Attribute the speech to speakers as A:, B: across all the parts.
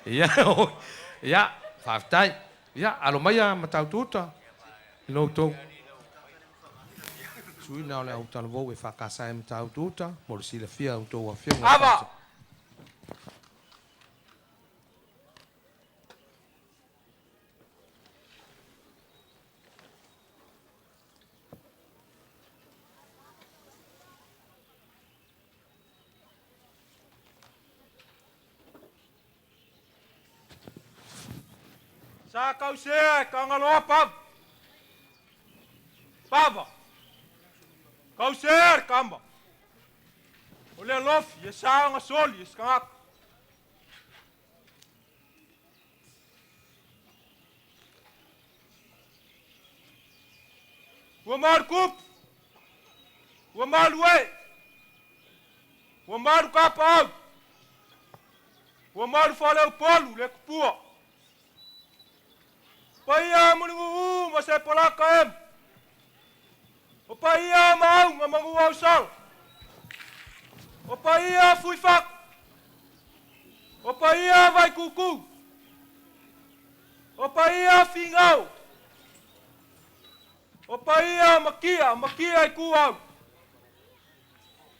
A: Ia, ia, faafetai. Ia, alo maia Matautu-uta i lo outou suiga o le autalavou EFKS i Matautu-uta mo le silafia e outou afioga.
B: Ava! Sa kausea e Kagaloa pava. Pava. Kausea le kamba. O le alofi e sa soli e skangaka. Ua malu kupu. Ua malu e. Ua malu kapaau. Ua malu faleupolu le kupua. Paia muliguu ma se palaka em. O paia maauga magu ausala. O paia fuifaku. O paia vaikuku. O paia figao. O paia makia, makia i kuau.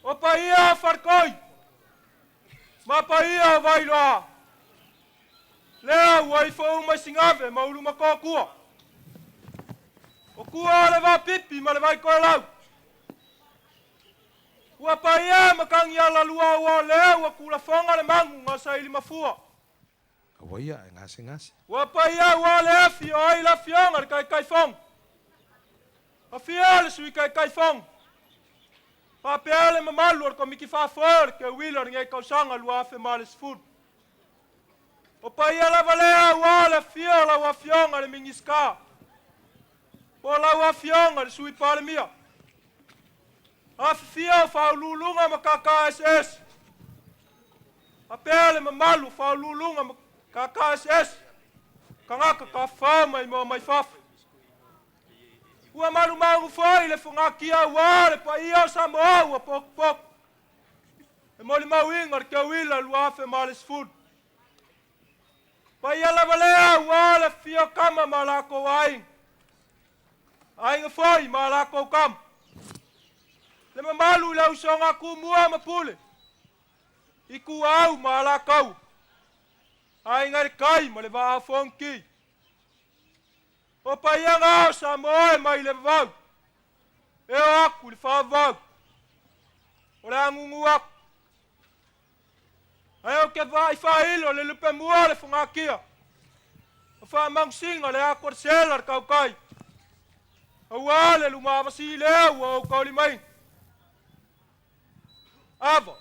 B: O paia farkoi. Ma paia vailoa. Lea ua ifo uma i sigave ma ulu makokua. O kua le vapipi ma le vaikoelau. Ua paia makangi ala lua ua lea ua kulafoga le magu gasaili mafua.
A: Aua ia e gasegase.
B: Ua paia ua le afi o ai le afioga le Taitaifono. Afio le Sui Taitaifono. Faapea le mamalu o le Komiti Faafoe o le Keuila o lenei tausaga 2010. O paia lava lea ua le afio o lau afioga le Minisita. Po o lau afioga le Sui Palemia. Afifio o faauluuluga ma KKSS. Faapea le mamalu o faauluuluga ma KKSS. Tagata tafafao maimoa mai fafo. Ua malumaunu foi le fogatia ua le paia o Samoa ua potopoto. E molimauina le Keuila 2010. Paia lava lea ua le afio kama ma lakou aiga. Aiga foi ma lakou kama. Le mamalu i le usoga Tumua ma Pule. Ituau ma Alataua. Aiga i le Tai ma le Vaa o Fonoti. O paiaga o Samoa e mai le vavau. E o atu i le faavavau. O le agugu atu. Ae ou te vaai faailo le lupe mua o le fogatia. O faamagusiga le atu o le sela le tautai. Aua le lumavasi lea ua ou taulimaina. Ava.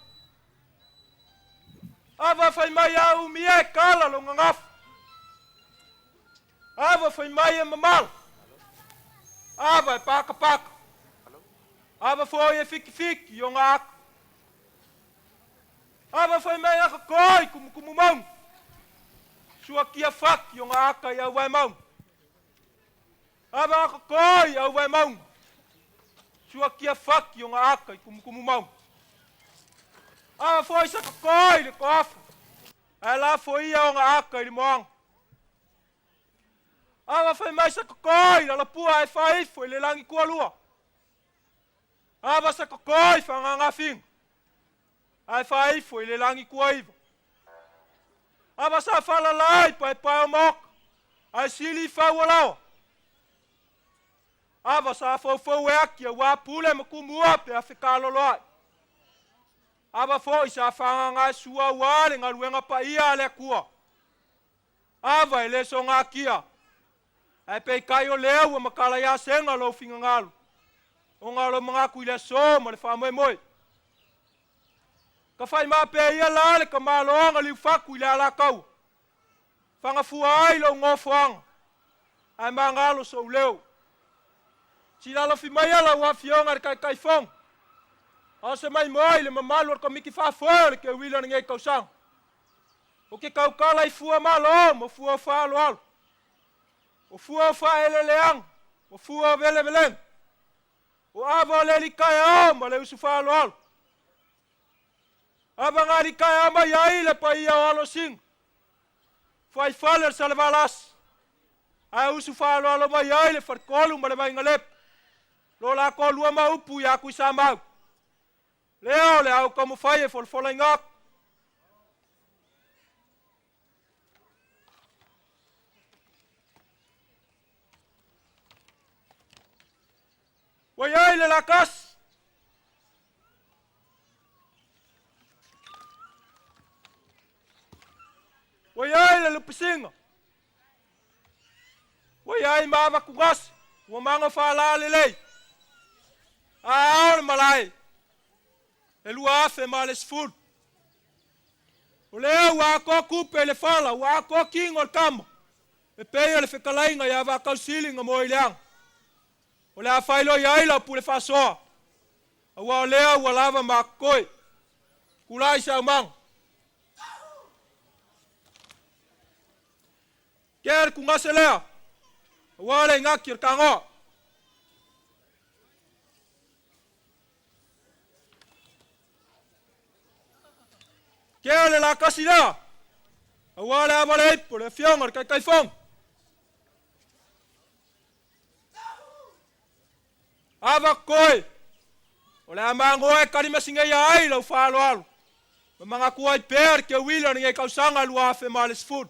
B: Ava fai mai a umia e kala lo gagafu. Ava fai mai e mamala. Ava e pakapaka. Ava foi e fikifiki i ona aka. Ava fai mai aka koi kumukumu maunga. Suakia faki o aka i auvae maunga. Ava aka koi auvae maunga. Suakia faki o aka i kumukumu maunga. Ava foi sa koi le koafa. Ae la foi ia o aka i le moaga. Ava fai mai sa kokoi la lapua e faifo i le lagi kualua. Ava sa kokoi whangangawhinga. Ae faifo i le lagi kuaiva. Ava sa whalalai pae pae o maoka. Ae sili i whau lawa. Ava sa faufau e aki a wā pule ma kumua pe a whekalolo ai. Ava foi sa whanganga e sua ua le ngaluenga pa ia a le akua. Ava e le so ngā kia. Ae pei kai o lea ua makala ia senga lo fingagalu. O ngā lo mangaku i le aso ma le whaamoemoe. Ka whai mā pea ia la le ka maloanga liu faku i le alakaua. Whangafua ai lo ngofoanga. Ae mangalo so uleo. Si lalo fi mai ala ua fionga le kai kai fong. A se mai moai le mamalu o le komiti faafoe o le keuila o lenei tausaga. O ke kaukala i fua malo ma fua o faaaloalo. O fua o faaeleeleaga, o fua o velevelega. O ava o le alii ma le usu faaaloalo. Ava ga alii mai ai le paia o alosiga. Fuaifale o le Salevalasi, ae usu faaaloalo mai ai le Faletolu ma le Vainalepa, lo la toalua ma upu ia Tuisamau. Lea o le a ou taumafai e folafolaina atu. Ua i ai le lakasi. Ua i ai le lupisiga. Ua i ai ma avatugasi, ua maga faalā lelei. A ao le malae, e 2010. O lea ua atoa tupe i le fala, ua atoa tino o le tama, e pei o le fetalaiga ia Vatausili na moe i le aga. O le a faailoa ai lau pule faasoa, aua o lea ua lava ma totoe. Tulai saumaga. Kea le tugase lea, aua le igati o le Tagoa. Kea le lakasi lea, aua le ava le ipu o le afioga o le Taitaifono. Ava koe, o le a magoa e kalimasigaia ai lau faaaloalo, ma manatua ai pea le teuila o lenei tausaga 2010.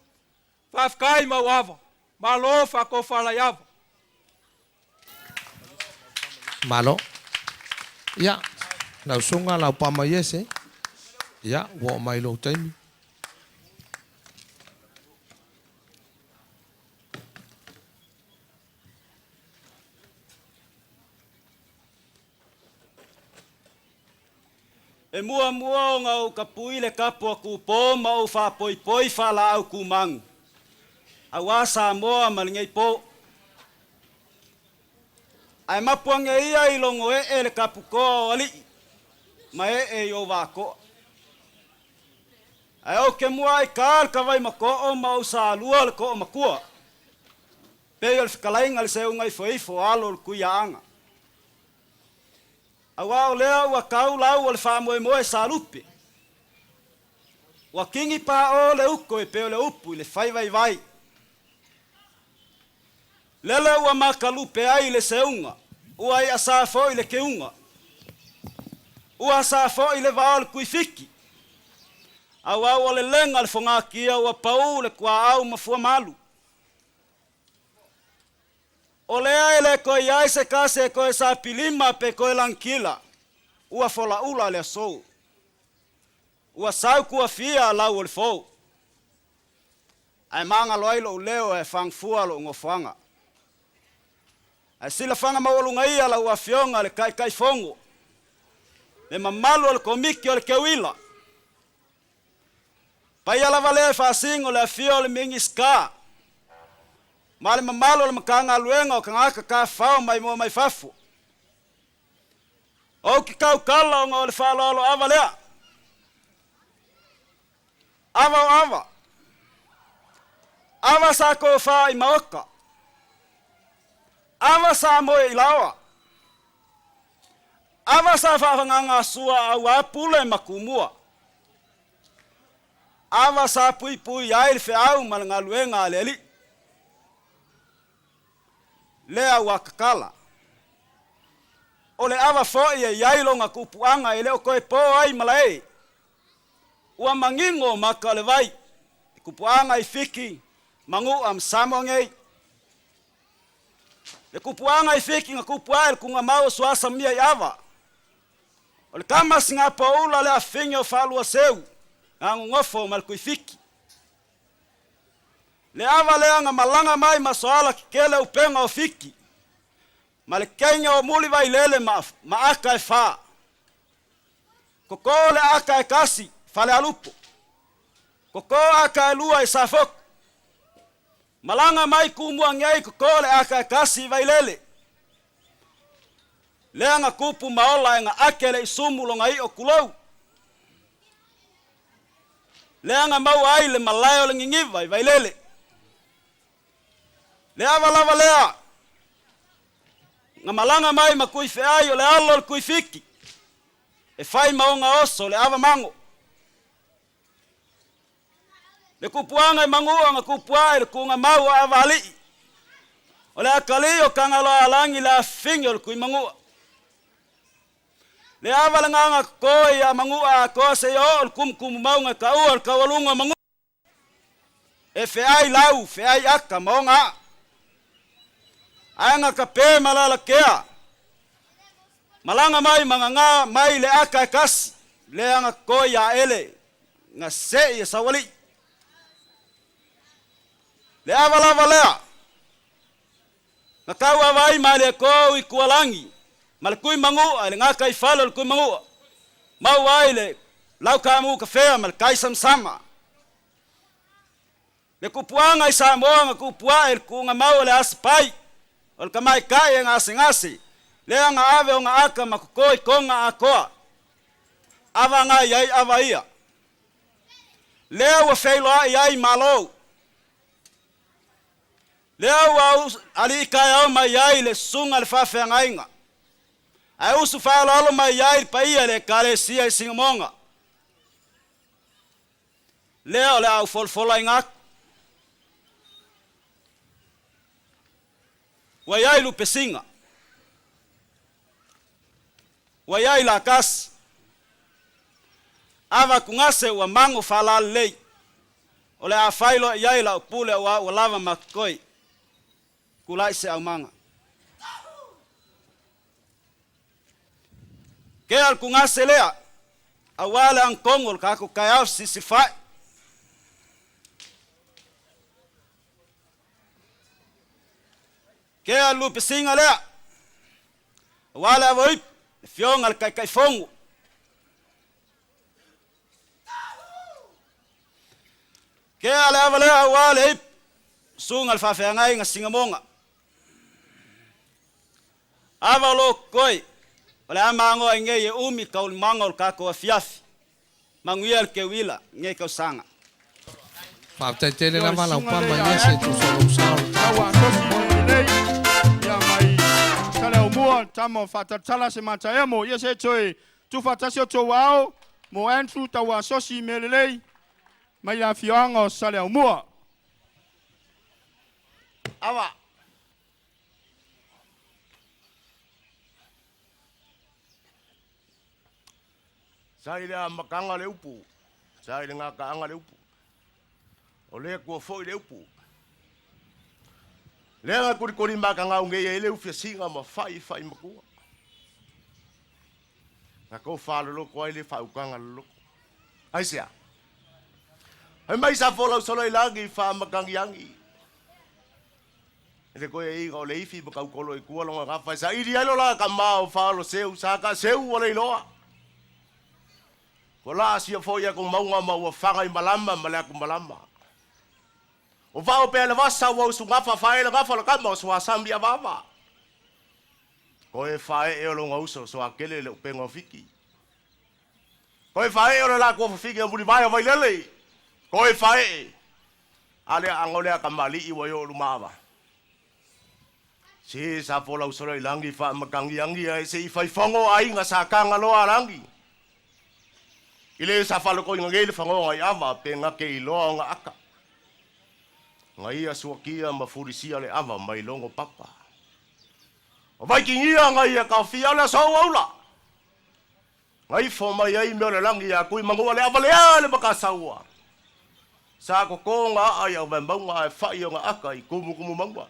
B: Faafetai mauava, malo faatofalaiava.
A: Malo. Ia, lau susuga Laupama Iese, ia, ua oo mai lou taimi.
C: E muamua ona ou tapui le tapu a Tupō ma ou faapoipoi faalaau tumagu, auā Samoa ma lenei pō. Ae mapu ane ia i logoe'e le taputoa o alii ma e'e i ou vaatoa. Ae ou te mua'i tā le tavaimato'o ma ou salua le to'omatua, pei o le fetalaiga i le seuga ifoifo alo o le Tuiaana. Auā o lea ua tau lau o le faamoemoe salupe. Ua kini paʻō le uto e pei o le upu i le fai vaivai. Lele ua makalupe ai le seuga, ua iʻasā foi le keuga. Ua asā foi le vao o le tuifiki. Auā ua lelega le fogatia ua paū le tuaau ma fuamalu. O lea e le toe i ai se tasi e toe sapilima pe toe lanakila, ua folaʻula le asō. Ua sau tuafia lau o le fou. Ae magalo ai loʻu leo ae fagafua loʻu nofoaga. Ae silafaga maualuga ia lau Afioga le Taitaifono, le mamalu o le Komiti o le Teuila. Paia lava lea e faasino le afio o le Minisita ma le mamalu o le Matagaluega o Tagata Tafafao Maimoa Mai Fafo. Ou te tautala ona o le faaaloalo ava lea. Ava o ava. Ava sa tofā i maota. Ava sa moe i laoa. Ava sa faafagagasua auā pule ma tumua. Ava sa puipui ai le feau ma le galuega a le Alii. Lea ua tatala. O le ava foi e i ai lona tupuaga e le o toe pō ai malae. Ua manino maka o le vai, i tupuaga i Fiti, Manu'a ma Samoa nei. Le tupuaga i Fiti na tupu ae le tugamau o Suasamia i ava. O le tama Sigapoula le afine o Faaluaseu na nonofo ma le Tuifiti. Le ava lea na malaga mai ma soala kekele upega o Fiti, ma le kenya o Mulivailele ma, ma aka e fā. Koko le aka e kasi, Falealupo. Koko aka e lua i Safotu. Malaga mai Tumua nei koko le aka e kasi i Vailele. Lea na tupu ma ola e na ake le isumu longa i'o tulou. Lea na maua ai le malae o le Niniva i Vailele. Le ava lava lea na malaga mai ma Tuifeai o le alo o le Tuifiti e fai ma oga oso le ava mago. Le kupuaga i magua ga kupuaʻe le kugamau o aʻavaaliʻi. O le akalii o Kagaloalagi le afifigi o le Tuimagu'a. Le ava le gaga kokoi ia Magu'a atoa seia oo le kumukumu mauga e taua o le taualuga o Magu'a. E feai lau, feai aka ma ona aa. Ae ga tape ma lalakea. Malaga mai ma gagā mai le aka e tasi, lea ga kokoi ia Ele, ga se'i e Sauali'i. Le ava lava lea, na tauava ai Malietoa i Tualagi ma le Tuimanu'a i le gataifale o le Tuimanu'a, maua ai le lautamu kafea ma le tai samasama. Le tupuaga i Samoa na tupuaʻe i le tuugamau o le asipai o le tamaitai e gasegase, lea na ave ona aka ma toto i Toga atoa, ava na i ai ava ia. Lea ua feiloai ai Malo. Lea ua alii taeao mai ai le susuga i le faafeagaiga, ae usu faaaloalo mai ai le paia i le Ekalesia i Sinamoga. Lea o le a ou folafolaina atu. Ua i ai lupesiga. Ua i ai latasi. Ava tugase ua mago faalalelei. O le a fai loa i ai lau pule auā ua lava ma totoi. Tulai se aumaga. Kea le tugase lea, auā le agatonu o le tatou taeao sisifa'i. Kea le lupesiga lea, auā le ava o ipu, le Afioga i le Taitaifono. Kea le ava lea auā le ipu, susuga i le faafeagaiga Sinamoga. Ava o lo o totoe, o le a magoa ai nei e umi taualumaga o le tatou afiafi. Manuia le teuila i lenei tausaga.
A: Faafetai tele
B: Ia o le
A: lava lau
B: susuga
A: pama
B: lea ia
A: iese
B: Andrew
A: tusa o lou sao le
B: Tau
A: tatou
B: Asosi
A: faamoemoe.
B: Melelei ia mai Saleaaumua tama o faatalatala se mataemo ia se toe tuufaatasi o tou ao mo Andrew Tau Asosi Melelei mai le afioaga o Saleaaumua.
D: Ava. Sa i le amataga le upu, sa i le gataaga le upu, o le Atua foi le upu. Lea na kolikoli makagau nei ai le ufiasiga ma fa'ifa'i matua. Na tofa loloto ai le faautaga loloto. Aisea? Fai mai sa folau solo i lagi faamatagiagi. I le toeaiina o le ifi ma tautolo i tua lona gafa e saili ai lo la tama o Faaloseu sa taaseu ua le iloa. Ua laasia foi atu mauga ma ua faga i malama ma le atumalama. O vao pea le vasa ua usugafa fae le gafa o le tama o Suasami avaava. Koe faee o lona uso Soakele le upega o Fiki. Koe faee o le latou fafine o Mulivae o Vailele. Koe faee. A le aano lea kamali'i ua i o luma ava. Se sa folau solo i lagi faamatagiagi ae se i faifago aiga sa tagaloa alagi. I le sa faalotoina nei le fagoga i ava pe gake iloa ona aka. Ga ia suakia ma fulisia le ava mai logo papa. O Vaikigia ga ia taofia o le aso auaula. Ga ifo mai ai mea o le lagi ia Tuimanua le ava lea le matasaua. Sa toto ga aa i auvaemauga ae fa'i ona aka i tumutumu mauga.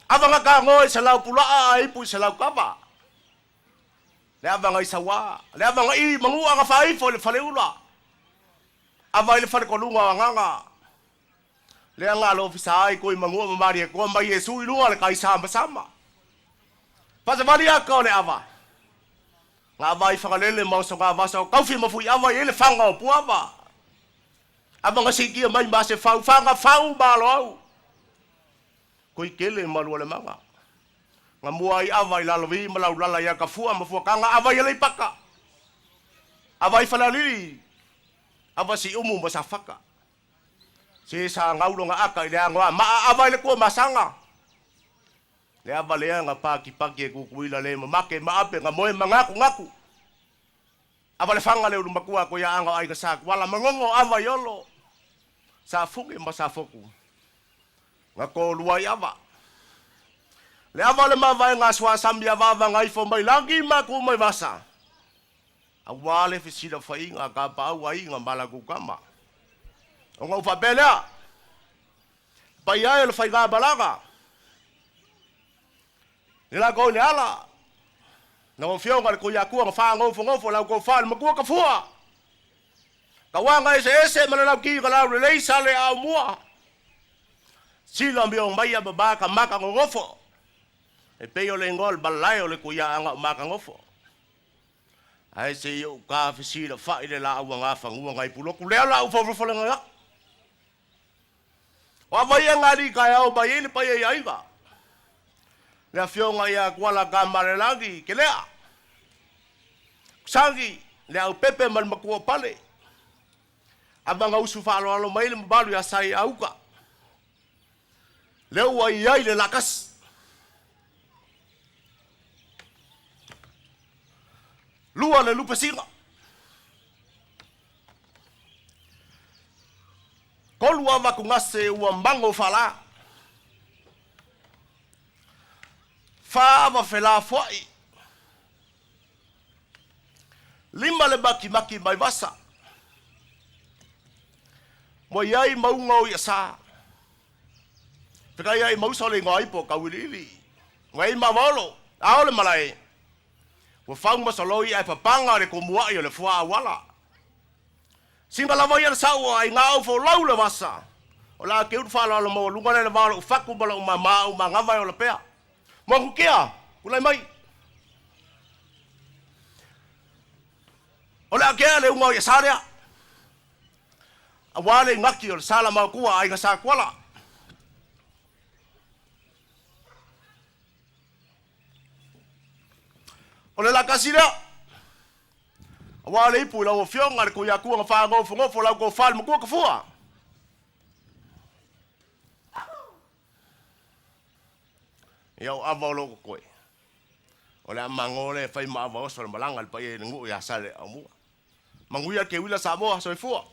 D: Ava ga tagoa i se lau pula'a ae ipu i se lau kava. Le ava ga i sauā. Le ava ga i manua ga faaifo i le faleula. Ava i le faletoluga o agaga. Lea ga alofisa ai Tuimanua ma Malietoa ma Iesu i luga o le tai samasama. Faasavali aka o le ava. Ga ava i Fagalele ma Osogavasa o taufi ma Fuiava i ai le faga o Puava. Ava ga siitia mai ma Asefau faga fau ma Aloau. Koikele ma Lualemaga. Ga mua ai ava i Lalovi ma Laulala ia Tafua ma Fuataga ava i Aleipata. Ava i Falealili, ava Siumu ma Safata. Se sa gau lona aka i le agoa maa ava i le Tuamasaga. Le ava lea na pakipaki e Tutuila le mamake ma ape ga moe ma gakugaku. Ava le faga le ulumatua ko ia aga o aiga Sa Tuala ma gogo ava i Olo. Sa Fuge ma Sa Foku nga kolua i ava. Le ava o le mavaega a Suasami ava ava nga ifo mai lagi ma ku mai vasa. Aua le fesilafaiga a Kapaau aiga ma lakou tama. Ona ou faapea lea, Paia e o le faigamalaga, le latou i le ala, lau Afioga i le Tuiatua na faanofonofo lau tofa i le matua tafua, tauaga eseese ma le lauti na laulelei sa le aumua, sila mio mai a mama ka maka nonofo, e pei o le igoa o le malae o le Tuiaaga o Makanofo. Ae se i ou ta fesilafai le laau agafanua nai pulotu lea la ou faufofolega ai. O ava ia nga alii taeao mai ai le paia i aiga. Le afioga ia Tuala Tamalelagi Kelea, Sagi le Aupepe ma le matua o Pale. Ava na usu faaaloalo mai le mamalu ia Sai Auka. Lea ua i ai le lakasi. Lua le lupesiga. Tolu avatugase ua mago faalā. Fa ava felafoai. Lima le makimaki mai vasa. Ua i ai mauga o Iasa. Fekai ai mausa o le igoa ipo o Kauiliili. Ua i ai Mavaolo, a o le malae. Ua fau ma soloi ae papaga le tumuai o le fua auala. Singa lava ia le sau o aiga au folau le vasa. O le a keu le faaaloalo maualuga lea i le va o lou fatu ma lou mama au manava e ola pea. Moakukia, tulai mai. O le a kea le uga o ia sa lea. Aua le igaki o le sa la maotua aiga sa Tuala. O le lakasi lea. Aua le ipu i lau Afioga le Tuiatua na faanofonofo lau tofa le matua tafua. Ia o ava o lo o totoe. O le a mago lea e fai ma ava oso le malaga le paia i le nuu ia Saleaaumua. Manuia le keuila Samoa. Soifua.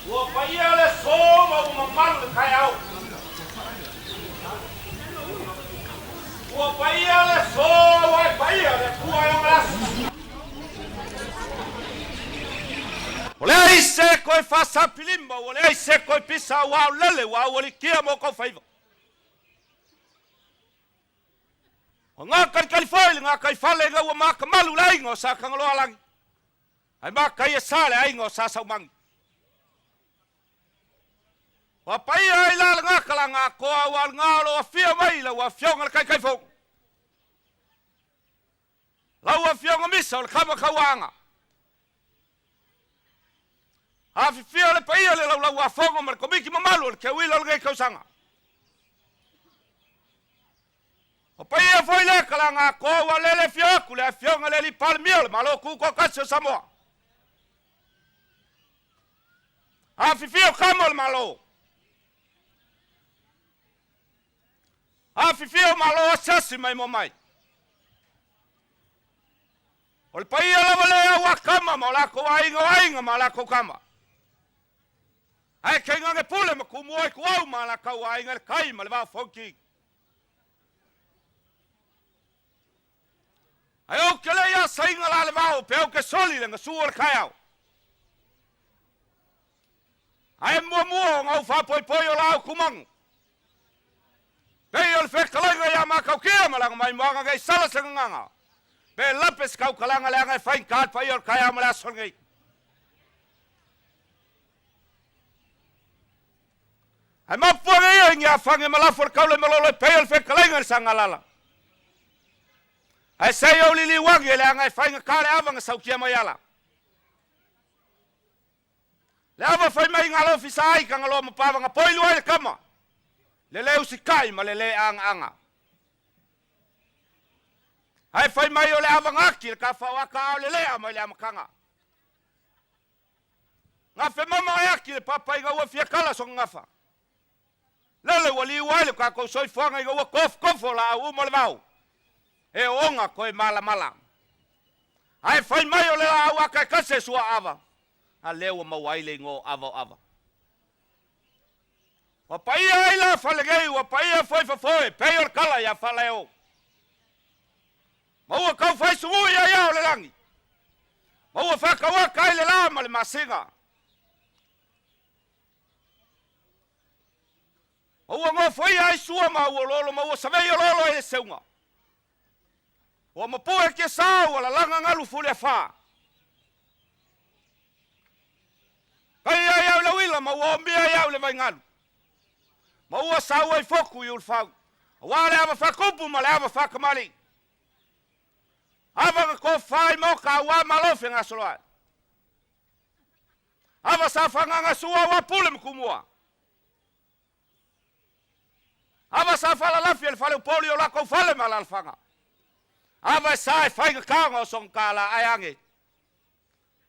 B: Ua paia le aso ma ua mamalu le taeao. Ua paia le aso aua e paia le Atua e ona aso. Ua leai se toe faasapilima, ua leai se toe pisa aua o lele ua aualikia mo tou faiva. Ua gatalikali foi le gataifale ina ua makamalu le aiga o Sa Tagaloaalagi, ae mataia sa le aiga o Sa Saumagi. Ua paia ai la le gatalaga atoa aua o lena o lo o afio mai lau Afioga le Taitaifono, lau Afioga Misa o le Kama Tauaaga. Afifio le paia i le Laulau-a-Fono ma le Komiti mamalu o le Keuila o lenei tausaga. O paia foi lea kalaga atoa ua lele afio atu le Afioga i le Alii Palemia o le Malo Tutoatasi o Samoa. Afifio tama o le Malo. Afifio Malo asiasi maimoa mai. O le paia lava lea aua tama ma o latou aiga o aiga ma latou tama. Ae tainane pule ma tumua i tuau ma latou aiga i le tai ma le vaa o Fonoti. Ae ou te le i asaina la le vao pe ou te soli le gasu o le taeao. Ae muamua ona ou faapoipoi o la utumanu. Pei o le fetalaiga ia Matautia ma lana maimoaga nei sala se gagana, pe lape se tautalaga leaga e faigata le paia o le taeao ma le aso lenei. Ae mapu ane ia i ni afage ma lafo le taula i malolo e pei o le fetalaiga i le Sagalala. Ae se i ou liliu ane leaga e faigata le ava na sautia mai ala. Le ava fai mai ngā lofi sa ai ka ngaloa ma pava nga poi lua i le kama. Le le usikai ma le le anga anga. Ae fai mai o le ava ngaki le ka whawaka au le lea mai le amakanga. Ngā whe mama e aki le papa i ngā ua fia kala so ngafa.
E: maliu ai le kakou soifuaga ina ua kofukofo laau uma o le vao e oga koe malamala. Ae fai mai o le laau aka e tasi e suaava, a lea ua maua ai le igoa o ava o ava. Ua paia ai la fale nei, ua paia foi fofoe, pei o le tala ia Falaeo. Ma ua tau fai sugui ai ao le lagi, ma ua faatauata ai le la ma le masina. Ma ua nofoia ai sua ma auoloolo ma ua savei oloolo ai le seuga. Ua mapue tiasa ua lalaga galu fuliafa. Kai ai au i le uila ma ua omia ai au i le vaigalu. Ma ua sau ai fotu i Ulufau, aua le ava faatupu ma le ava faatamalii. Ava na tofa i maota aua malo fegasoloai. Ava sa fagagasua aua pule ma tumua. Ava sa falalafi e le faleupolu i o latou fale ma alaalafaga. Ava e sa e faigata ona osogata la ae age.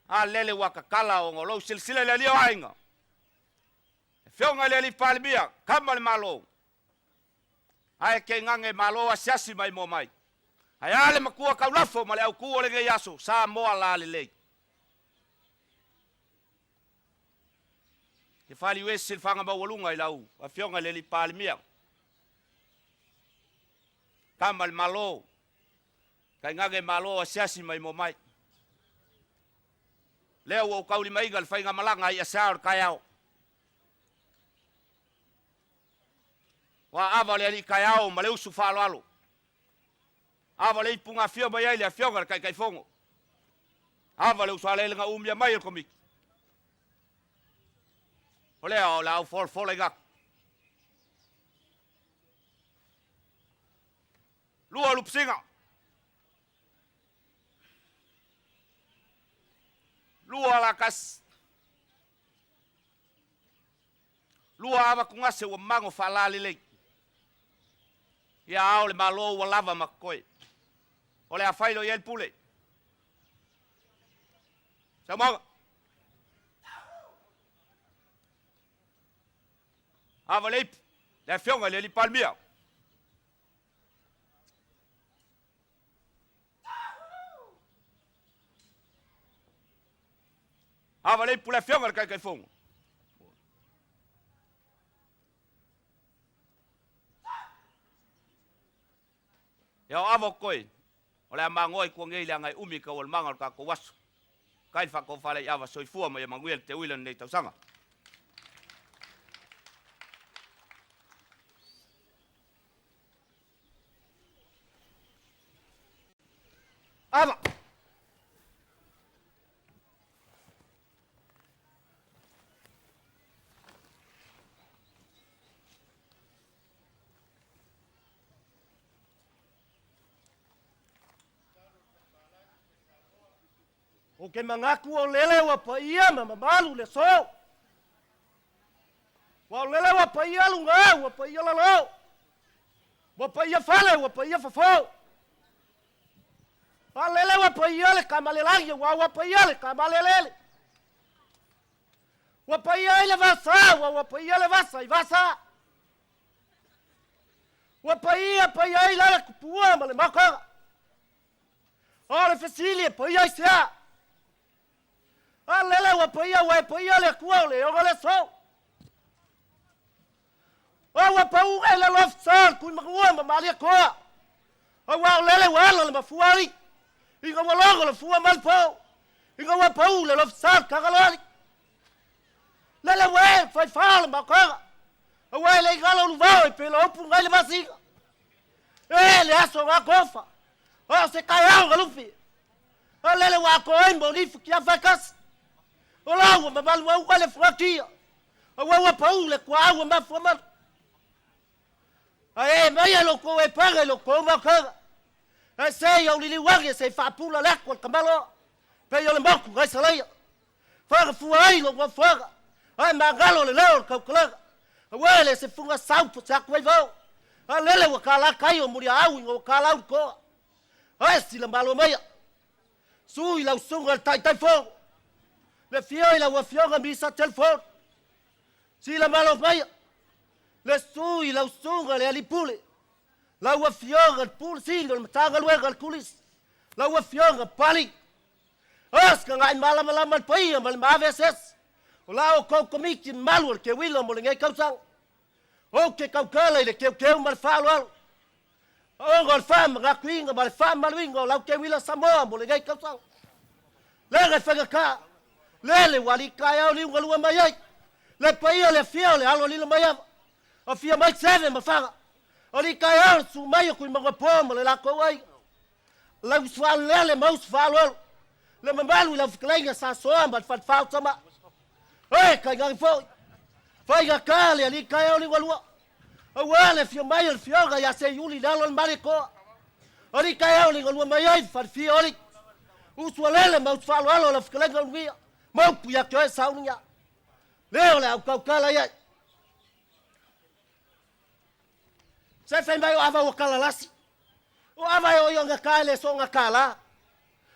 E: A lele ua tatala ona o lou silasila i le alii o aiga. E afioga i le alii Palemia, tama le Malo. Ae tainane Malo asiasi maimoa mai. Ae a le matua taulafo ma le autu o lenei aso, Samoa lalelei. Ke faliu ese le faga maualuga i lau Afioga i le alii Palemia, tama le Malo, tainane Malo asiasi maimoa mai. Lea ua ou taulimaina le faigamalaga ai aseā o le taeao. Ua ava le alii taeao ma le usu faaaloalo. Ava le ipu na afio mai ai le Afioga i le Taitaifono. Ava le uso alele na umia mai e le Komiti. O lea o le a ou folafolaina atu. Lua lupisiga. Lua lakasi. Lua ava tugase ua mago faalalelei. Ia ao le Malo ua lava ma totoe. O le a fai loa i ai le pule. Saumaga. Ava le ipu, le Afioga i le Alii Palemia. Ava le ipu le Afioga i le Taitaifono. Ia o ava o koe, o le a magoa i tua nei leaga e umi taualumaga o le tatou aso. Kai le faatofalai i ava soifua ma ia manuia le teuila lenei tausaga.
B: Ava! O ke manatu o lele ua paia ma mamalu le aso. Ua o lele ua paia luga, ua paia lalo. Ua paia fale, ua paia fafo. A lele ua paia le kamalelagi, ua ua paia le kamalelele. Ua paia ai le vasa, ua ua paia le vasa i vasa. Ua paia paia ai la le kupua ma le makaga. O le fesili e paia i sea. A lele ua paia ua e paia le Atua o le oga le aso. O ua pau e le lofsa le kui makua ma malia koa. O ua o lele ua ala le mafua ali. Ina ua logo le fua ma le po. Ina ua pau le lofsa le kagaloali. Lele ua e fai fā le makaga. Aua e le igalo luvao e pela upu ngai le masina. E le aso nga kofa. O se taeao ga lufi. O lele ua ako ai mo lifu ki afa kasi. O la ua mamalu au le fuakia. Aua ua pau le kua au mafua malu. Ae mai e lo kou e paga i lo kou makaga. E sei au liliuagi e sei faapula le aku o le kamaloa. Pei o le moku ngai salaia. Faagafua ai lou nofoaga, ae magalo le leo o le tautalaga. Aua e le se fuga sau po se atu ai vao. A lele ua kālā kai o Muliaau ina ua kālā ulutoa. Ae sila malo maia. Su i lau susuga i le Taitaifono. Le afio i lau Afioga Misa Telefoni. Sila malo maia. Le su i
F: i lau susuga le alii pule, lau Afioga i le Pule Sili o le Matagaluega a le Kolisi, lau Afioga Pali. O se taga'i malamalama le paia ma le maaveasease o la outou Komiti mamalu o le Keuila mo lenei tausaga. Ou te tautala i le teuteu ma le faaaloalo, ona o le faamanatuina ma le faamamaluina o lau Keuila Samoa mo lenei tausaga. Lega e faigata, lele ua alii taeao liu galua mai ai, le paia o le afia o le alo lilo mai ava, afia mai Seve ma Faga, alii taeao le susu mai o Tuimanoapo ma le latou aiga. Lau usuaalelele ma usufaaaloalo, le mamalu i lau fetalaiga sa soa ma le falefa o Tama. E, tainane foi, faigata le alii taeao liugalua, aua le afio mai o le Afioga ia Seiuli i le alo o le Malietoa. Alii taeao liugalua mai ai le falefia o alii. Usualele ma usufaaaloalo lau fetalaiga Ulugia, ma upu ia te oe Sauliga. Lea o le a ou tautala i ai. Se fai mai o ava ua kalalasi. O ava e oi o gata e le so gata la.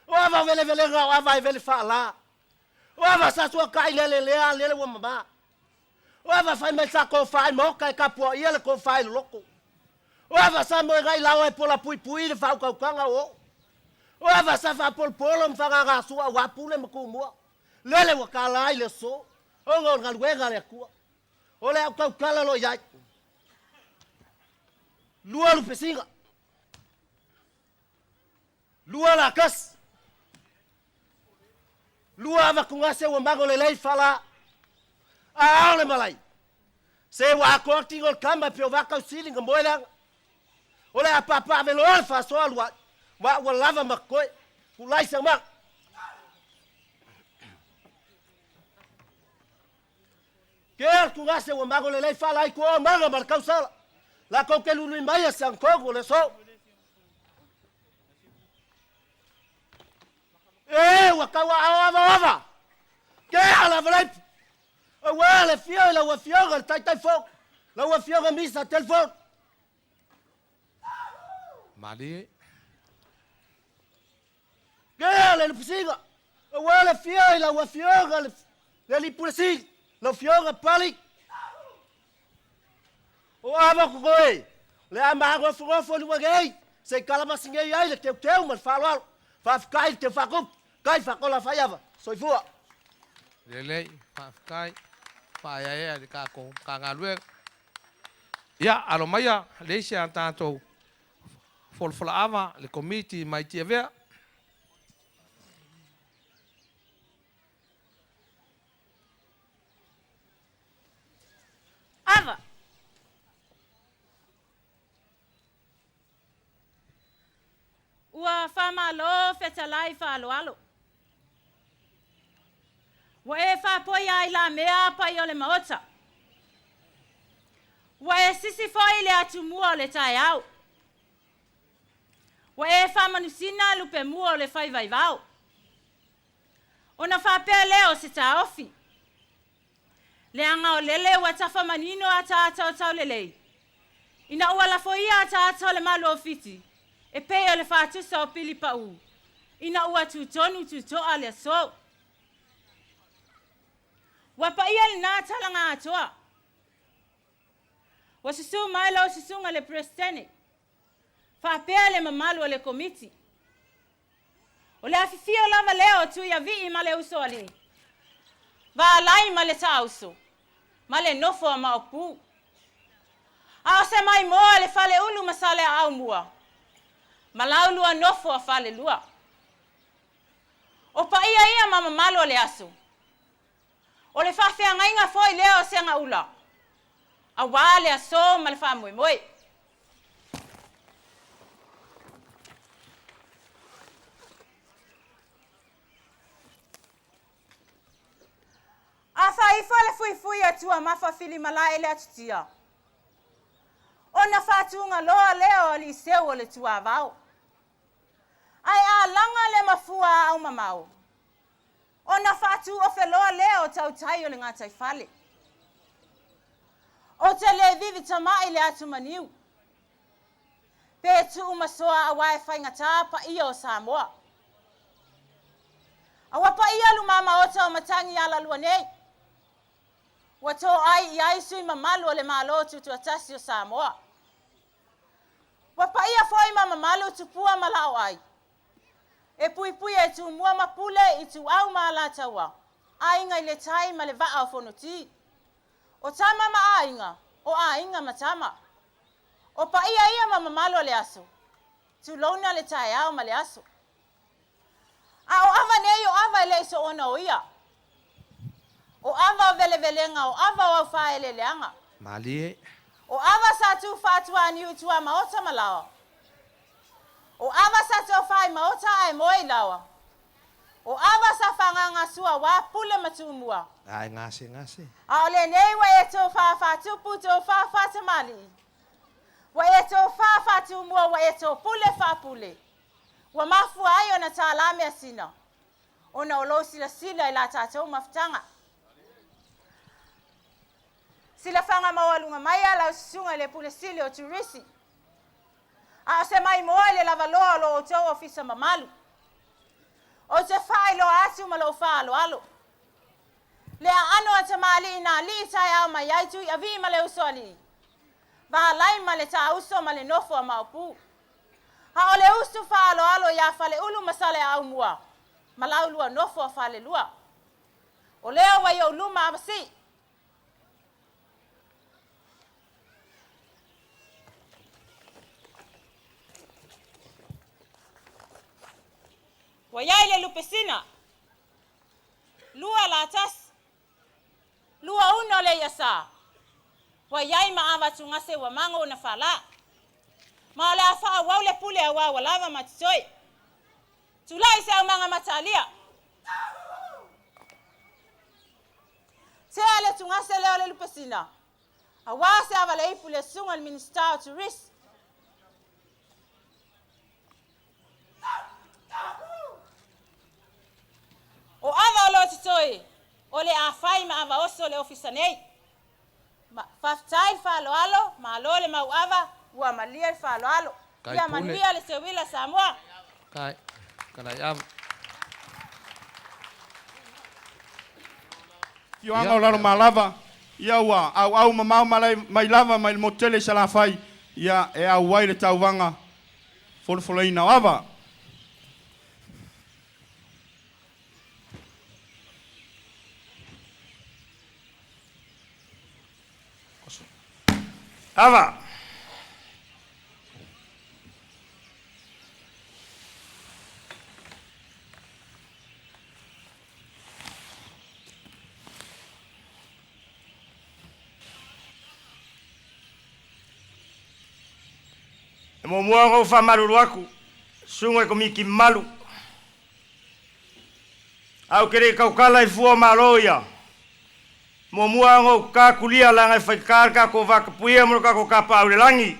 F: O ava o velevelega o ava e vele faala. O ava sa sua kai lele lea lele ua mama. O ava fai mai sa tofa i maoka e tapuaia le tofa i loloko. O ava sa moe gai laoa e pola puipui le faautautaga o oo. O ava sa faapolopolo ma fagagasua aua pule ma tumua. Lele ua tala ai le aso, ona o le galuega a le Atua. O le a ou tautala loa i ai. Lua lupesiga. Lua lakasi. Lua avatugase ua mago lelei fala. A ao le malai. Se ua atoa tino o le tama e pei o vatausili na moe leaga. O le a paapaaveloa le faasoa alu ai, ma ua lava ma totoe. Tulai sau maga. Ke al tugase ua mago lelei fala ai kua o maga ma le tausala. Latou ke lui mai a se antogu o le aso. E ua tau aao ava ava. Ke ala valaipu. Aua le afio i lau afioga le Taitaifono, lau afioga Misa Telefon.
A: Malie.
F: Ke le lupisiga. Aua le afio i lau afioga le alii pule sili, lau afioga Pali. O ava kokoe, le a magofogofo'o lua nei, se i kalamasi nei ai le teuteu ma le faaaloalo. Faafetai le teu faakupu, kai faakola faiava. Soifua.
A: Lelei, faafetai, faaeaea i le tatou Matagaluega. Ia, alo maia le isi a tatou folafolaava le Komiti mai Tiavea.
G: Ava. Ua faamalo fetalai faaaloalo. Ua e faapoia ai lamea pai o le maota. Ua e sisi foi le atumua o le taeao. Ua e faamanusina lupemua o le faivaivao. Ona faapea lea o se taofi. Leaga o lele ua tafamanino ataata o taulelei. Ina ua lafoia ataata o le Malo o Fiti, e pei o le faatusa o pili pau, ina ua tutonu tutoa le aso. Ua paia lena talaga atoa. Ua susu mai lau susuga le Peresetene, faapea le mamalu o le Komiti. O le afifio lava lea o Tuiavii ma le Usoalii, Vaalai ma le Taauso, ma le nofo a Maopu. A o se maimoa le Faleulu ma Saleaaumua, ma laulua nofo a Falelua. O paia ia ma mamalu o le aso. O le faafeagaiga foi lea o Segaula, aua le aso ma le faamoemoe. A faaifo le fuifui a Tuamafa Filimalae le atutia, ona faatugaloa lea o alii seu o le tuavao. Ae a laga le mafua a aumamao, ona faatuofeloa lea o tautai o le gataifale. Ou te le vivi tama'i le atumaniu, pe tuumasoa aua e faigata paia o Samoa. Aua paia lumamaota o matagi alalua nei. Ua toai i ai sui mamalu o le Malo Tutoatasi o Samoa. Ua paia foi ma mamalu tupua ma laoai, e puipuia e Tumua ma Pule, Ituau ma Alataua, Aiga i le Tai ma le Vaa o Fonoti. O tama ma aiga, o aiga ma tama. O paia ia ma mamalu o le aso, tulouna le taeao ma le aso. A o ava nei o ava e le i soona o ia. O ava o velevelega, o ava o aufaeleeleaga.
A: Malie.
G: O ava sa tu faatuaniu i tuamaota ma laoa. O ava sa tofa i maota ae moe i laoa. O ava sa fagagasua aua Pule ma Tumua.
A: Ae gasegase.
G: A o lenei ua e tofa faatupu tofa faatamalii. Ua e tofa faatumua ua e topule faapule. Ua mafua ai ona tālā measina, ona o lou silasila i la tatou mafutaga. Silafaga maualuga mai a lau susuga i le Pule Sili o Turisi, a o se maimoa i le lavaloa o lo outou ofisa mamalu. Ou te faailoa atu ma lou faaaloalo, le aano a tamalii na alii taeao mai ai Tuiavii ma le Usoalii, Valai ma le Taauso ma le nofo a Maopu. A o le usu faaaloalo iā Faleulu ma Saleaaumua ma Laulua nofo a Falelua. O lea ua i ou luma Avasii. Ua i ai le lupesina, lua latasi, 20 le iasa, ua i ai ma avatugase ua mago ona fala. Ma o le a faaauau le pule auā ua lava ma totoe. Tulai se aumaga mataalia. Tea le tugase lea o le lupesina, auā se ava le ipu le susuga i le Minisita o Turisi. O ava o lo totoe, o le a fai ma ava oso le ofisa nei. Ma, faafetai le faaaloalo, malo le mau ava, ua malie le faaaloalo.
A: Kai
G: Ia
A: pule.
G: manuia le seuila Samoa.
A: Kai, kalai ava.
H: Afioaga o Lalomalava, ia ua auau mamao mai lava mai le motu tele i Salafai, ia e auai le tauvaga folafolaina o ava.
E: Ava. E muamua ona ou faamalulu atu, susuga i Komiti mamalu, ae ou te le i tautala i fua o Malo ia. Muamua ona ou tata atu lia leaga e faigata le tatou vatapuia ma lo tatou tapaau i le lagi.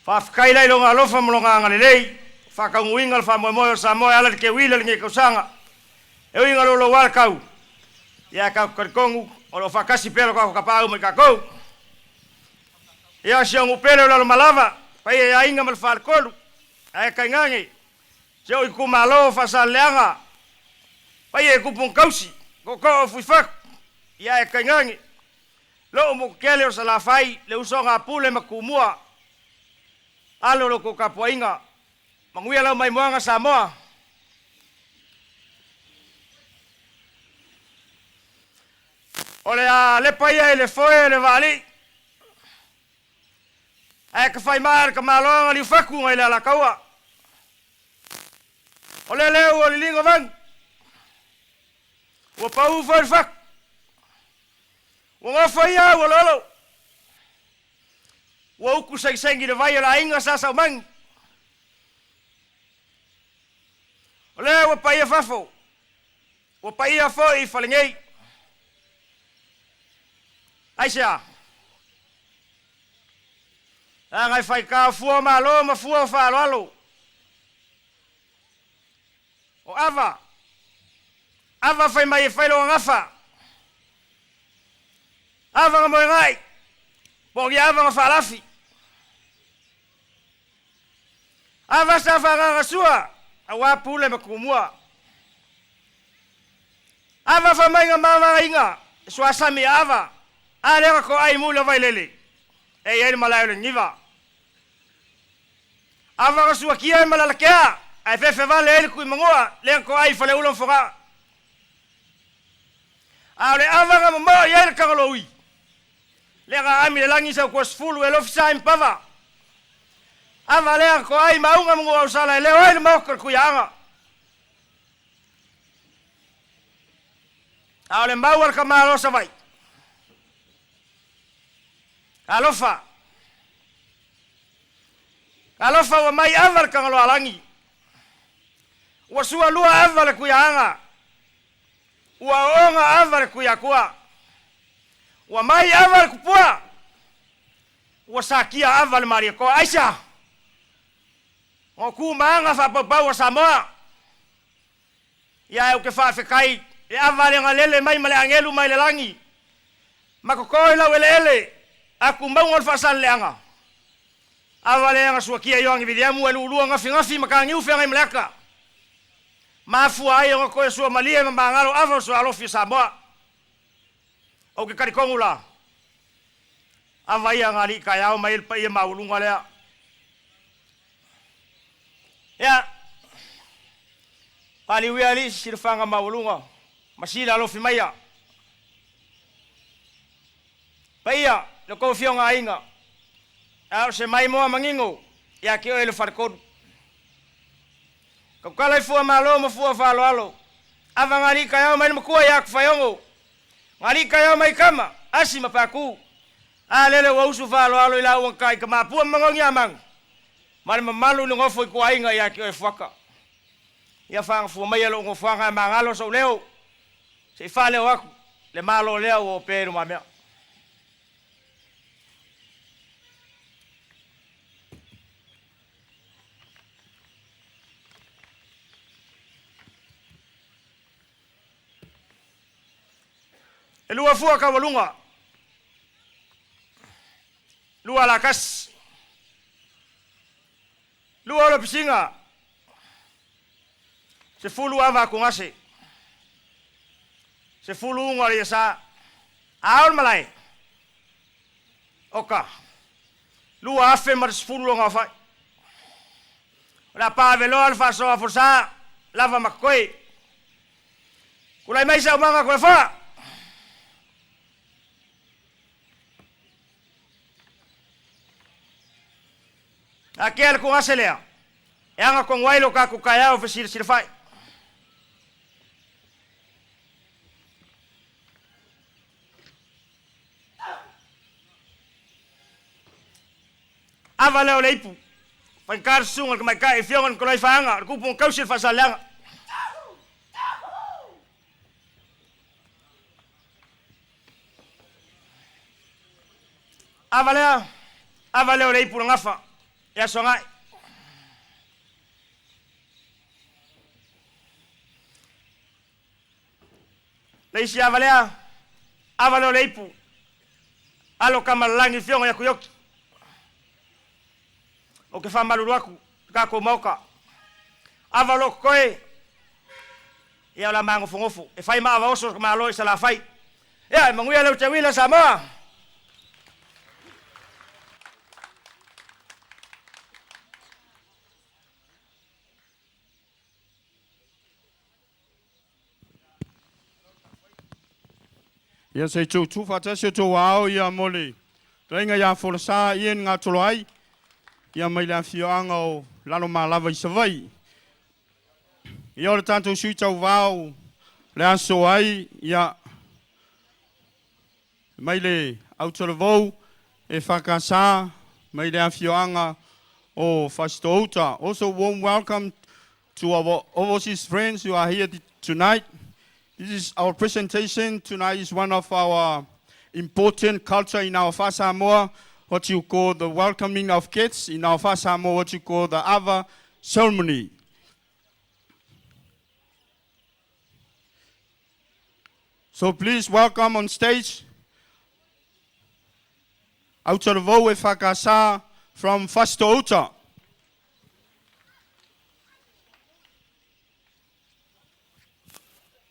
E: Faafetai la i Lona alofa ma Lona agalelei, ua faataunuuina le faamoemoe o Samoa e ala i le keuila i lenei tausaga. E ui ina louloua le tau, ia ae tatou talitonu o lo o faatasi pea lo tatou tapaau ma i tatou. Ia si ou nuu pele o Lalomalava, paia i aiga ma le faletolu, ae tainane si ou itumalo o Faasaleleaga, paia i tupu na tausi, tootoo o Fuifatu, ia ae tainane lou motu tele o Salafai, le usoga a Pule ma Tumua, alo lo outou tapuaiga, manuia lau maimoaga Samoa. O le a lepa ia i le foe o le vaalii, ae tafaimaa le tamaloaga liufatu nai le Alataua. O le leu o liliga o vanu, ua pau foi le fatu, ua nofo ia au oloolo, ua utu segisegi le vai o le aiga sa Saumagi. O lea ua paia fafo, ua paia foi i fale nei. Aisea? Leaga e faitao fua o malo ma fua o faaaloalo. O ava, ava fai mai e fai lona gafa, ava na moegai, po o ni ava na faalafi. Ava sa faaagaga sua, aua Pule ma Tumua. Ava fai mai na mavagaina, e suasami ava.
I: A lea na toai muli o Vailele, e i ai le malae o le Niva. Ava na suakia ai ma Lalakea, ae fefevale ai le Tuimanua lea na toai i Faleula ma Fogaa. A o le ava na mamao i ai le Tagaloui, lea na aami i le lagi sau tuasefulu e lofi sa ai ma Pava. Ava lea na toai i Maauga ma Nuuausala e leo ai le maota o le Tuiaaga. A o le mau a le tamaloa Savaii. Alofa. Alofa ua mai ava le Tagaloalagi. Ua sualua ava le Tuiaaga. Ua ooga ava le Tuiatua. Ua mai ava le Tupua. Ua sakia ava le Malietoa. Aisea? O tu ma aga faapaupau a Samoa. Ia ae ou te faafetai le ava le galele mai ma le agelu mai le lagi ma toto i lau eleele atu mauga o le faasaleleaga. Ava le aga suakia Ioane Viliamu e luulua gafigafi ma taniu feagai ma le ata. Mafua ai ona toe suamalie ma magalo ava o suaalofi o Samoa. Ou te talitonu la, ava ia na alii taeao mai ai le paia maualuga lea. Ia, paliu ia alii silifaga maualuga ma sila alofi maia. Paia le tou afioga aiga, a o se maimoa manino ia te oe le faletolu. Tautala i fua malo ma fua faaaloalo, ava na alii taeao mai le matua ia Atufaiogo, na alii taeao mai tama, Asi ma Patu. A lele ua usu faaaloalo i lauga tai Tamapua ma Manogiamanu, ma le mamalu i le nofo ituaiga ia te oe Fuata. Ia faagafua maia lou nofoaga e magalo sou leo, se i faaleo atu le Malo lea ua opea i lumamea. E lua fua taualuga, lua alakasi, lua ola pisiga, 10 ava atugase, 10 uga o le iasa, a o le malae, oka, 2010 lona aofai. O le a paveloa le faasoa folasa lava ma totoe. Tulai mai saumaga Toleafoa. Akea le tugase lea e aga tonu ai lo tatou taeao fesilasilafai. Ava lea o le ipu. Faigata le susuga i le tamaitai Afioga Nikolai Faaga, o le tupu na tausi i le Faasaleleaga. Ava lea, ava lea o le ipu na gafa i Aso Agai. Le isi ava lea, ava lea o le ipu, alo Tamalelagi Fioga ia Tuioki. Ou te faamalulu atu i le tatou Maota, ava o lo o totoe, ia o le a magofonofo, e fai ma ava oso le tamaloa i Salafai. Ia, e manuia le uteuila Samoa!
H: Ia se i tuutuu faatasi o tou ao ia mo le Fetalaiga ia Folasa Ian Gatoloai ia mai le afioaga o Lalomalava i Savaii. Ia o le tatou sui tauvao le aso ai ia mai le Autalavou e FKS mai le afioaga o Fasitouta. Also warm welcome to our overseas friends who are here tonight. This is our presentation. Tonight is one of our important culture in our Samoa, what you call the welcoming of kids. In our Samoa, what you call the Ava ceremony. So please welcome on stage Autalavou EFKS from Fasitouta.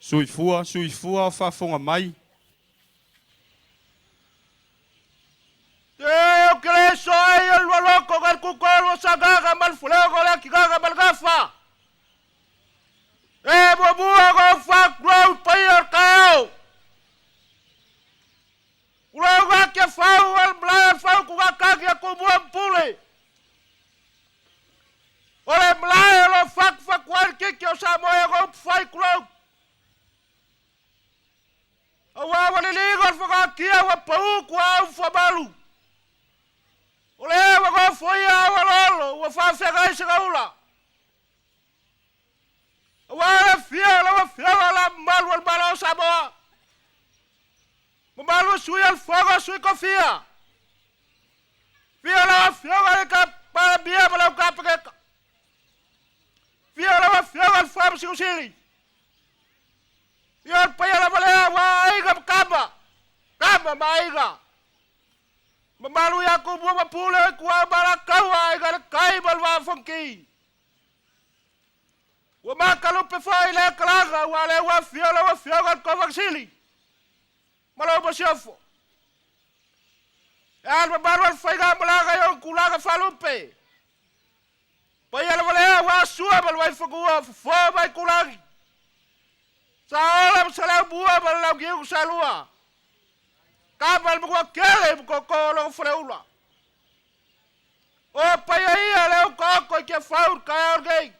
H: Soifua, soifua o faafofoga mai.
E: le kukolu o sagaga ma le fulega o le akigaga ma le gafa. E muamua ona ou faatulou i paia o le taeao. Tulou Gatiafau o le malae o le faautugatagi a Tumua ma Pule. O le malae o lo o fatufatu ai le titi o Samoa i ona upufai tulou. Aua ua liliga o le fogatia ua pau tuaau fuamalu. O lea ua nofoia au aloalo ua faafeagai segaula. Aua le afio o lau Afioga o Le Ao Mamalu o le Malo o Samoa, mamalu o Sui o le Fono a Sui Tofia, afio lau Afioga i le Palemia ma lau Kapeneta, afio lau Afioga i le Faamasino Sili, afio le paia lava lea aua Aiga ma Tama, Tama ma Aiga, mamalu ia Tumua ma Pule, Ituau ma Alataua, Aiga i le Tai ma le Vaa o Fonoti. Ua matalupe foi lea talaga aua o lea ua afio lau Afioga i le Kovana Sili ma lau Masiofo. E a le mamalu o le faigamalaga i ona tulaga faalupe. Paia lava lea aua Sua ma le Vaifanua, Fofo ma Aitulagi, Saola ma Saleaaumua ma le Launiu Saelua, Tama le Manuatele ma Tootoo o lona Faleula. O paia ia lea ua taoto i Tiafau i le taeao lenei.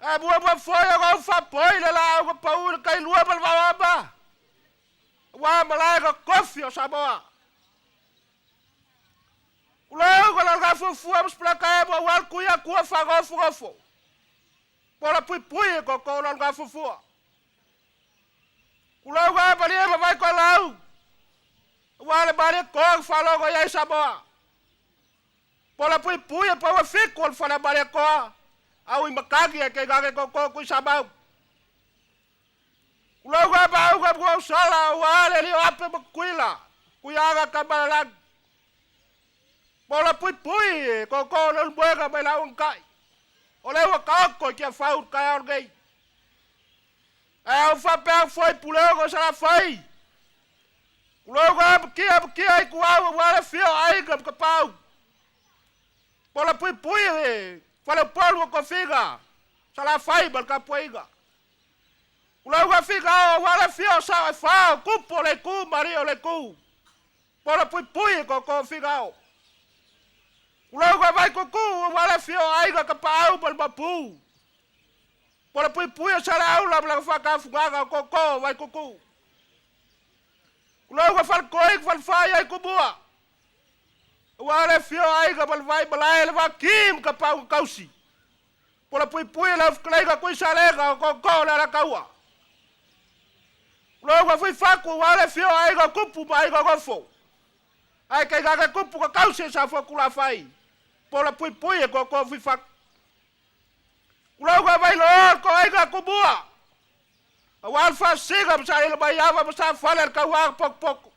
E: Ae muamua foi ona ou faapoi le laau na pau i le tailua ma le vaoama, aua malae na tofi o Samoa. Tulou na lalagafuafua ma Sipalataemo aua le Tuiatua faanofonofo, pola puipui e tootoo lalagafuafua. Tulou na malie ma Vaitoelau, aua le malie toa na faalogo i ai Samoa. Pola puipui e pau e fitu o le fale a Malietoa, au i matagi ae tainane tootoo Tuisamau. Tulou na maauga ma Nuuausala, aua le alii o Ape ma Tutuila, Tuiaana Tamaalelagi. Pola puipui e tootoo Leulumoega mai Lauagatai. O lea ua taoto i Tiafau i le taeao lenei. Ae a ou faapea atu foi Puleono i Salafai, tulou na amatia amatia ituau aua le afio o Aiga ma Tapaau. Pola puipui e Faleupolu o Tofiga, Salafai ma le tapuaiga. Tulou na Figaoa aua le afio o Sao e fa o Tupu o le Itu ma Alii o le Itu. Pola puipui e tootoo Figaoa. Tulou na Vaituutuu aua le afio o Aiga Tapaau ma le Maopu. Pola puipui o Saleaula ma lana faatafugaga o tootoo o Vaituutuu. Tulou na Faletoi ma Falefā i ai Tumua. Aua le afio o Aiga ma le Vaimalae, le Vaki ma Tapaau na tausi. Pola puipui e lau fetalaiga Tuisalega o tootoo o le Alataua. Tulou na Fuifatu aua le afio o Aiga o Tupu ma Aiga o Nofo. Ae tainane Tupu na tausi e Safoatulafai. Pola puipui e tootoo Fuifatu. Tulou na Vailoa le toaiga Tumua. Aua le faasisiga ma saili mai ava ma safale le tauaga potopoto.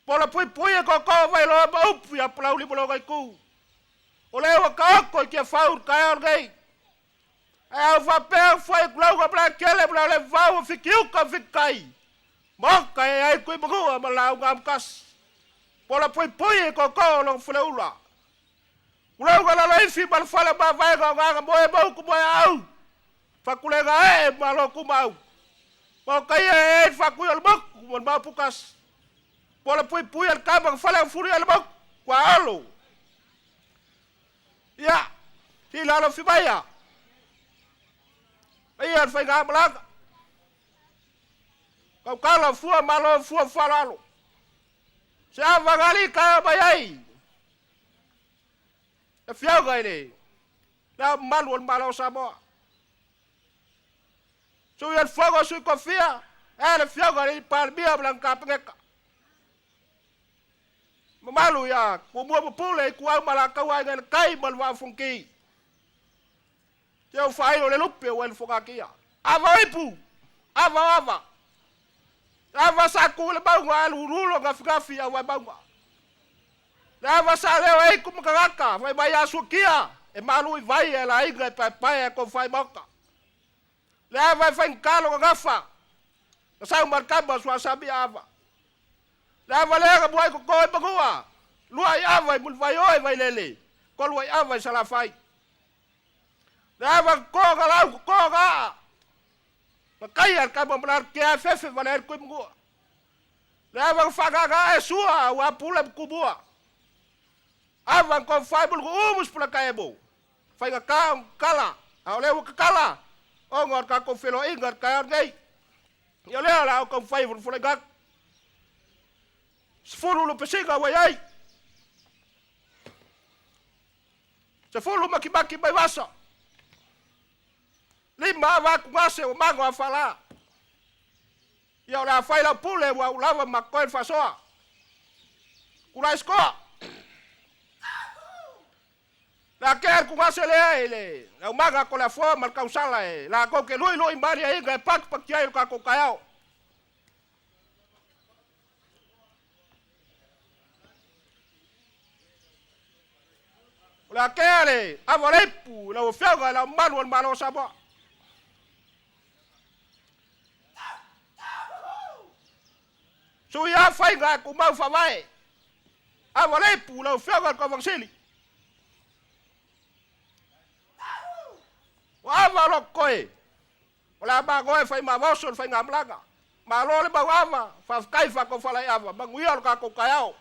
E: Pola puipui e tootoo Vailoa ma upu ia Palauli ma lona itu. O lea ua taoto i Tiafau i le taeao lenei. Ae a ou faapea ua fai atu lauga Malaetele ma Leolevau o Fitiuta ma Fititai, Maota e ai Tuimanua ma Lauga Amotasi. Pola puipui e tootoo o lona faleula. Tulauga Laloifi ma le fale o Mavaega o Gagamoe ma Utu Moeaau, Fatulega ee ma Malo Tumau. Maota ia e ai le faatui o le motu ma le maoputasi. Pola puipui a le tama na fale au fuli ai le motu, Tuaolo. Ia, si lalofi maia. Ia le faigamalaga. Tautala fua malo fua faaaloalo. Se ava na alii taeao mai ai. Le Afioga i le Le Ao Mamalu o le Malo o Samoa. Sui o le Fono a Sui Tofia, e le Afioga i le Palemia ma lana Kapeneta. Mamalu ia Tumua ma Pule, Ituau ma Alataua, Aiga i le Tai ma le Vaa o Fonoti. Se ua faailo le lupe ua i le fogatia. Ava o ipu, ava o ava. Ava sa tu i le mauga ae lululo gafigafi au vaimauga. Le ava sa leo e itu ma tagata, fai mai a suakia, e malu i vai e laiga e paepae e kou fai maota. Le ava e faigata lona gafa, na sau ma le tama sua sami ava. Le ava lea na muai toto i manua, Lua i ava i Mulivaioa i Vailele, tolu ai ava i Salafai. Le ava ko ka lau ko ka aa. Na kai al ka mamala ke a fefe vale al kuimgua. Le ava whakaka e sua ua pule kubua. Ava ko whai bulu umus pula kaebo. Whai ka kala. A o le ua kala. O ngā ka ko whelo inga ka nei. Ia lea la o ka whai fulu fulu ngak. Sefulu lo pesinga wai ai. Sefulu makimaki mai vasa. Lima ava aku ngase o mango a whala. Ia o le a whai lau pule ua ulawa ma koe whasoa. Kula iskoa. La ke ku ngase lea i le lau manga ko le afoa ma le kausala e la ko ke lui lui mari ai ga pak pak tiai ka ko kaiao. O le akea le ava leipu lau afioga i le mamalu o le Malo o Samoa. Sui a faiga e kumau faavae. Ava leipu lau afioga i le Kovana O ava lo koe. O le a magoe fai mavoso le faigamalaga. Malo le mau ava, faafetai faakaufala i ava, manuia lo tatou taeao.